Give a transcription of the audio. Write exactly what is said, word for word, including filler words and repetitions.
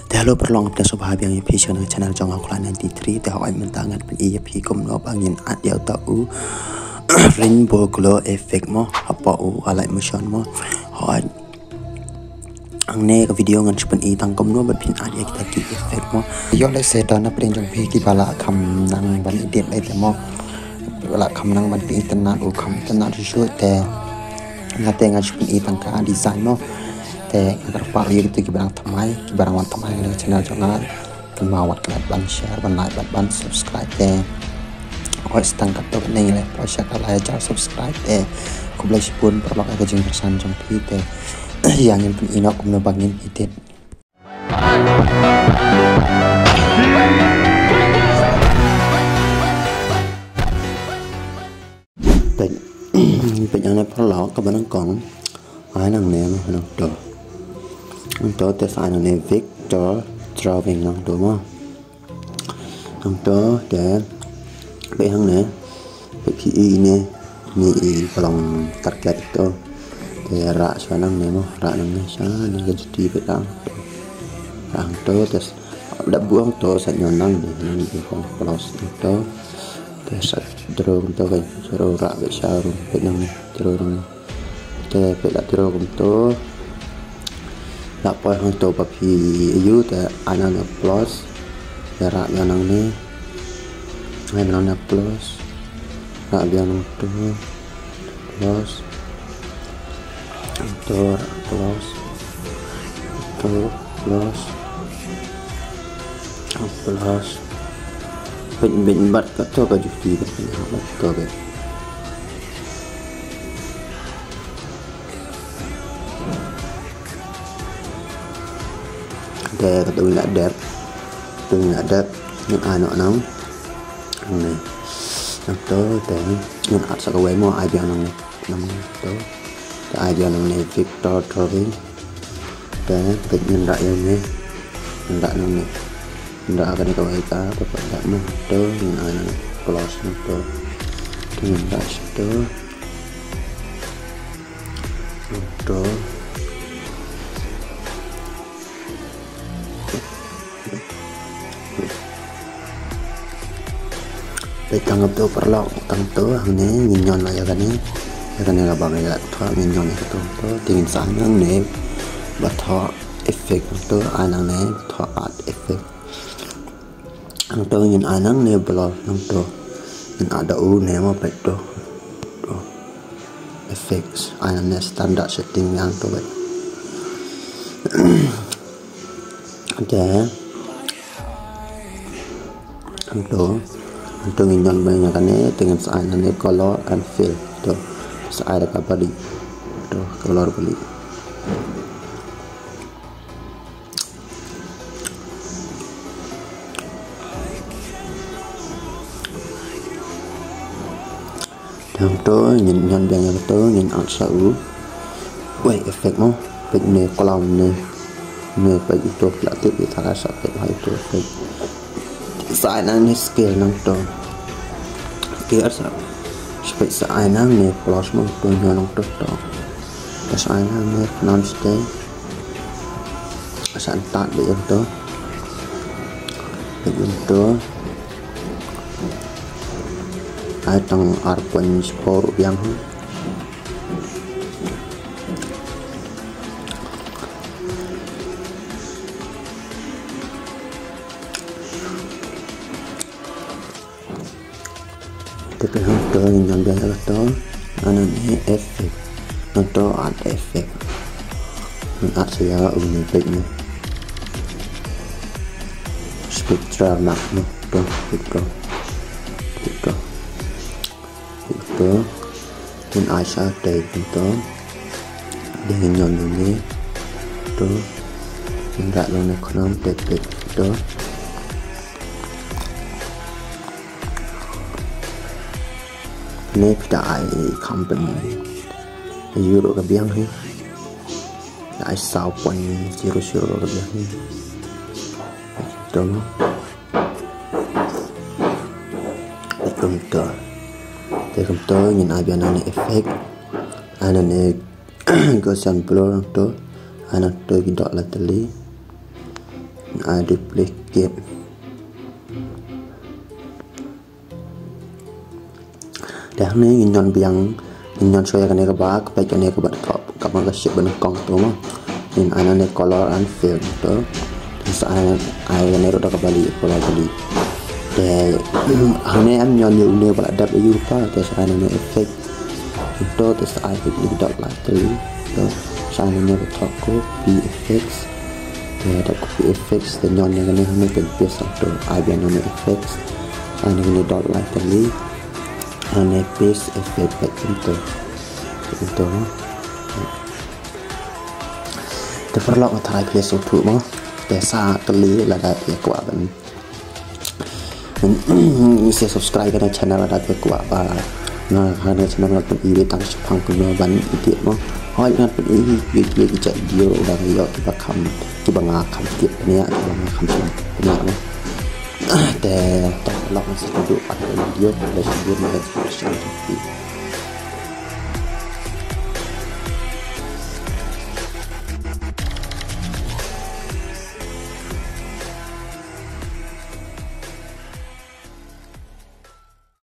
Te hello paralok, ngam te sngewbha biang ïa phi sha ka channel jong nga Khlaiñ ninety-three. Te hooid mynta ngan pyni ïa phi kumno ba ngin add ïa uta u rainbow glow effect mo hapoh u Alight Motion mo. Hooid, hangne ka video ngan shu pyni tang kumno ba phin add ïa kita ki effect mo. Ïoh lehse don na pdeng jong phi kiba la kham nang ban edit lei te mo, la kham nang ban pyni tynnat, u kham tynnat shuh shuh. Te nga te ngan shu pyni tang ka design mo. Te nga kyrpad ïa kito kiba dang thymmai, kiba dang wan thymmai ha ka channel jong nga, kynmaw wat klet ban share, ban like, ban, ban subscribe te. Hooid, sa tang katto katne ngi la poi sha ka lai hajar subscribe te. Khublei shibun paralok ïa ka jingkyrsan jong phi te. Ïa ngin pyni noh kumno ba ngin edit. Peit, peit hangne paralok, kaba nyngkong ai nangne mo, nangto. Nangto te sa ai nangne vector drawing nangto mo. Nangto te peit hangne, peit phi i ne, ne i ka long target to. Te rah sha nangne mo, rah nangne sha ne ka juti, peit rah. Rah hangto te s-, da buh hangto sa ñion nangne, nangne i ka long plus nangto. Te sa draw kumto, ka draw rah beit sha rum, peit nangne, draw nangne. Te peit la draw kumto. La poi hangto ba phi ïoh te ai nangne plus. Te rah biang nangne. Ai nangne plus. Rah biang nangto. Plus. Nangto rah plus. Nangto plus. Plus. Peit, peit bad kato ka juti, bad kato ka. Te kato ngin la dep. Kato ngin la dep. Ngin ai noh nang. Hangne. Nangto te ngin add sa kawei mo, ai biang nangne. Nangto. Te ai biang nangne vector drawing. Te peit ngin rah ïa une. Ngin rah nangne. Ngin rah kane kawei ka, te peit rah nangto. Ngin ai nangne plus nangto. Te ngin rah shato. Nangto. Peit tang kato paralok, tang to, hangne ngin ñion noh ïa kane. Ïa kane kaba ngi la thoh, ngin ñion ïa kato, to, te ngin sa ai nangne ba thoh effect, to, ai nangne ba thoh add effect. Nangto ngin ai nangne blur, nangto ngin add da une mo, peit to. To. Effects, ai nangne standard setting, nangto peit. Te nangto, nangto ngin ñion beit ïa kane, te ngin sa ai nangne color and fill. To, sa ai da kaba dei. To, color ba dei. Te hangto ngin ñion biang ïa kato, ngin add sa uwei effect mo. Peit ne clown ne. Ne peit uto pla tip ïa tara sa peit ha uto effect. Sa ai nangne scale nangto. Scale sa. Peit sa ai nangne plus mo, to ñion nangto to. Te sa ai nangne non stay. Sa ntat beit ïa kato. Beit ïa kato. Ai tang ar point spor biang ha. Te peit hangto ngin ñion biang ïa kato. Ai nangne effect. Nangto add effect. Ngin add sa ïa une peit ne. Spectra mark ne. To, peit to. Peit to. Peit to. Ngin ai sa te peit to. Te ngin ñion nangne. To. Ngin rah nangne khnang te peit to. Ne phi da ai kham pynïaid. Ïoh ruh ka biang hi. Da ai saw point zero zero ruh ka biang hi. To. Kumto. Te kumto ngin ai biang nangne effect. Ai nangne Gaussian blur nangto. Ai nangto ki dot la tylli. A duplicate. Te hangne ngin ñion biang, ngin ñion shuwa ïa kane kaba, ka page kane kaba top, kaba ka shape ba nyngkong to mo. Ngin ai nangne color and fill to. Te sa ai, ai kane ruh da kaba lieh, color ba lieh. Te hangne ym ñion ïa une ba la dep ïa u pa, te sa ai nangne effect. To te sa ai kane dot light to. To sa ai nangne ba top copy effects. Te dep copy effects te ñion ïa kane hangne te paste to. Ai biang nangne effects. Ai nangne dot light to. Hangne paste effect back into, into. Te paralok, nga tharai phi la sngewthuh mo. Te sa kylli lada phi kwah ban, sa subscribe ka channel lada phi kwah ba nga ha ka channel ngan pyni tang shaphang kumno ban edit mo. Hooid, ngan pyni ïa ki jait video lada nga ïoh kiba kham, kiba nga kham tip bniah, kiba nga kham tip bniah mo. Te to paralok, ngan sa ïakynduh pat ha ka video, ka video.